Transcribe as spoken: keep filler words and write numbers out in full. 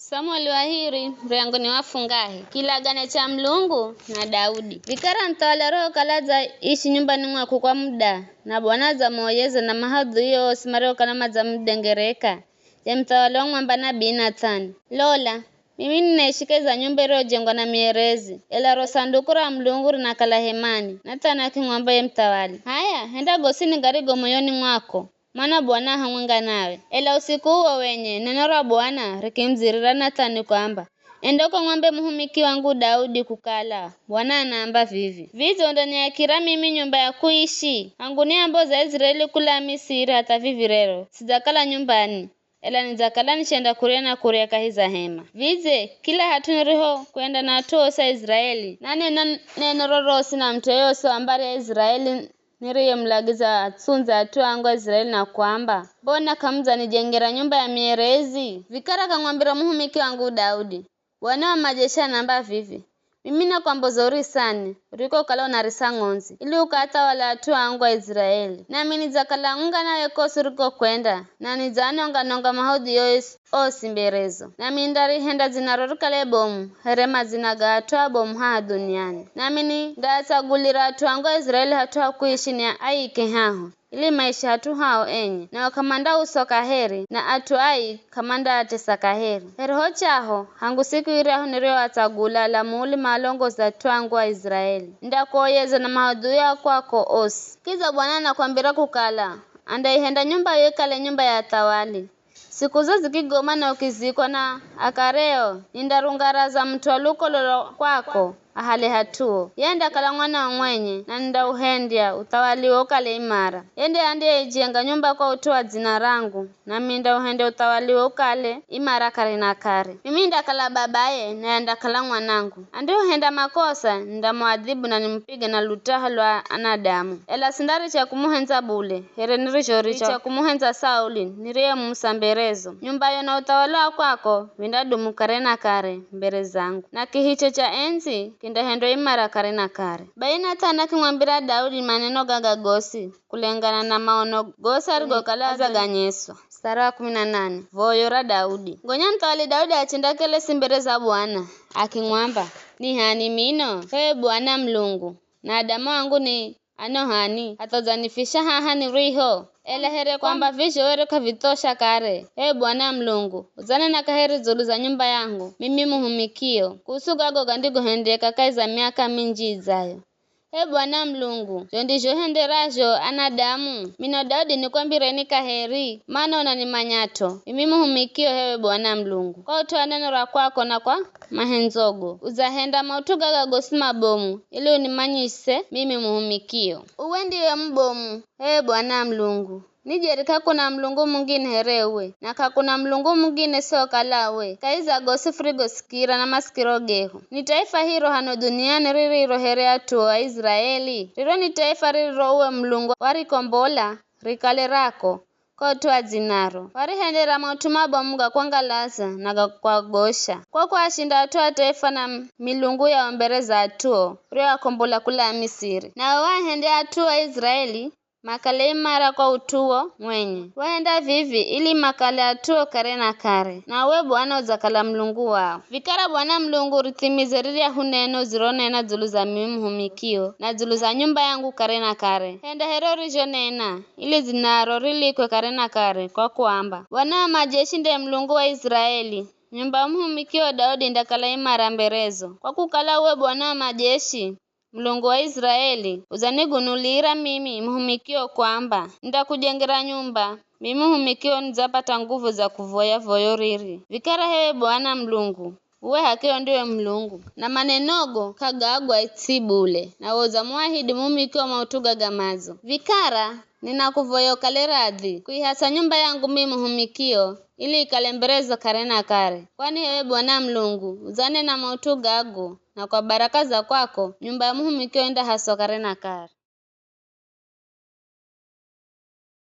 Samueli wa hiri, muryango ni wa fungahe. Kilagane cha Mulungu na Daudi. Vikara muthawali arihokala adzaishi nyumbani mwakwe kwa muda, na Bwana adzamuoyeza na mahadhui osi mariokala madzamudengereka, ye muthawali wamwamba nabii Nathani, "Lola, mimi ninaishi kahi za nyumba iriyojengwa na mierezi, ela ro sanduku ra Mulungu rinakala hemani." Nathani akimwamba ye muthawali, "H'aya, henda gosini garigo moyoni mwako, mana Bwana a hamwenga nawe." Ela usiku uwo wenye, neno ra Bwana rikimudzirira Nathani kwamba, "Enda ukamwambe muhumiki wangu Daudi kukala, Bwana anaamba vivi, 'Vidze undaniakira mimi nyumba ya kuishi? Hangu niamboza Aiziraeli kula Misiri hatha vivi rero, sidzakala nyumbani, ela nidzakala nichenda kurya na kurya kahi za hema. Vidze kila hat'u nirihokwenda na at'u osi a Iziraeli, nanena neno rorosi na mut'u yeyosi wa mbari ya Iziraeli niriyemulagiza atsundze at'u angu a Iziraeli na kuamba, 'Mbona k'amudzanijengera nyumba ya mierezi?'" Vikara kamwambira muhumiki wangu Daudi, "Bwana wa majeshi anaamba vivi, 'Mimi nakwamboza urisani, urikokala unarisa ng'ondzi, ili ukaathawale at'u angu a Iziraeli. Nami nidzakala hamwenga nawe kosi urikokwenda, na nidzaanonga-nonga mahodhi osi, osi mberezo. Nami nindarihenda dzinaro rikale bomu, here madzina ga at'u abomu haha dhuniani. Nami nindaatsagulira at'u angu a Iziraeli hat'u ha kuishi niaike haho, ili maishe hat'u hao enye, nao k'amandausa kaheri, na at'u ai k'amandaatesa kaheri. Here ho chaho, hangu siku iryahu niriyoatsagula alamuli maalongozi at'u angu a Iziraeli, nindakuoyeza na mahodhui a kwako osi. Kidza Bwana anakwambira kukala, andaihenda nyumba iyo ikale nyumba ya athawali. Siku zo zikigoma na ukizikwa na akareo, nindarungaraza mut'u wa lukolo lwa kwako ahale hat'uo. Ye andakala mwanao mwenye, na nindauhendya uthawaliwe ukale imara. Ye nde andiyeijenga nyumba kwa ut'u wa dzina rangu, nami nindauhendya uthawaliwe ukale imara kare na kare. Mimi nindakala babaye, naye andakala mwanangu. Andihenda makosa, nindamuadhibu na nimupige na lutaha lwa anadamu. Ela sindaricha kumuhendza bule, here nirizhoricha kumuhendza Sauli, niriyemusa mberezo. Nyumbayo na uthawali wa kwako vindadumu kare na kare mbere zangu, na kihicho cha endzi kindahendwa imara kare na kare. Bai Nathani akimwambira Daudi maneno gaga gosi, kulengana na maono gosi arigokala adzaganyeswa. Mstari wa kumi na nane. Voyo ra Daudi. Gonya muthawali Daudi achendakelesi mbere za Bwana, akimwamba, "Ni h'ani mino, h'e Bwana Mulungu, na adama wangu ni ano h'ani, hatha udzanifisha haha niriho? Ela here kwamba vizho were k'avithosha kare, h'e Bwana Mulungu, udzanena kaheri dzulu za nyumba yangu, mimi muhumikio, kuhusu gago gandigohendeka kahi za miaka minji idzayo." H'e Bwana Mulungu, zho ndizho uhenderazho anadamu? Mino Daudi nikwambireni kaheri, mana unanimanyat'o, mimi muhumikio h'ewe Bwana Mulungu, kwa ut'u wa neno ra kwako na kwa mahendzogo. Udzahenda maut'u gaga gosi mabomu, ili unimanyise mimi muhumikio. Uwe ndiwe mubomu, h'ewe Bwana Mulungu. Ni jeri k'akuna Mulungu mungine here uwe, na k'akuna Mulungu mungine siokala uwe, kahi za gosi furigosikira na masikiro gehu. Ni taifa hiro hano dhuniani ririro here at'u o Aiziraeli? Riro ni taifa ririro uwe Mulungu warikombola, rikale rako, kwa ut'u wa dzinaro. Warihendera maut'u mabomu ga kwangalaza na ga kwagosha, kwa kuashinda at'u a taifa na milungu yao mbere za at'uo urioakombola kula Misiri. Nawe waahende at'u a Iziraeli makale imara kwa ut'uo mwenye. Wahenda vivi ili makale at'uo kare na kare, na uwe Bwana udzakala Mulungu wao. Vikara Bwana Mulungu urithimize riryahu neno udzironena dzulu za mimi muhumikio, na dzulu za nyumba yangu kare na kare. Henda here urizhonena, ili dzinaro rilikwe kare na kare, kwa kuamba, 'Bwana wa majeshi ndiye Mulungu wa Iziraeli. Nyumba ya muhumikio Daudi indakala imara mberezo. Kwa kukala uwe Bwana wa majeshi, Mulungu wa Iziraeli, udzanigunulira mimi muhumikio kwamba, nindakujengera nyumba, mimi muhumikio nidzapata nguvu za kuvoya voyo riri. Vikara h'ewe Bwana Mulungu, uwe h'akio ndiwe Mulungu, na manenogo k'agagwa itsi bule, nawe udzamuahidi muhumikio maut'u gaga madzo. Vikara ninakuvoya ukale radhi kuihasa nyumba yangu mimi muhumikio, ili ikale mberezo kare na kare. Kwani h'ewe Bwana Mulungu, udzanena maut'u gago, na kwa baraka za kwako, nyumba ya muhumikio indahaswa kare na kare.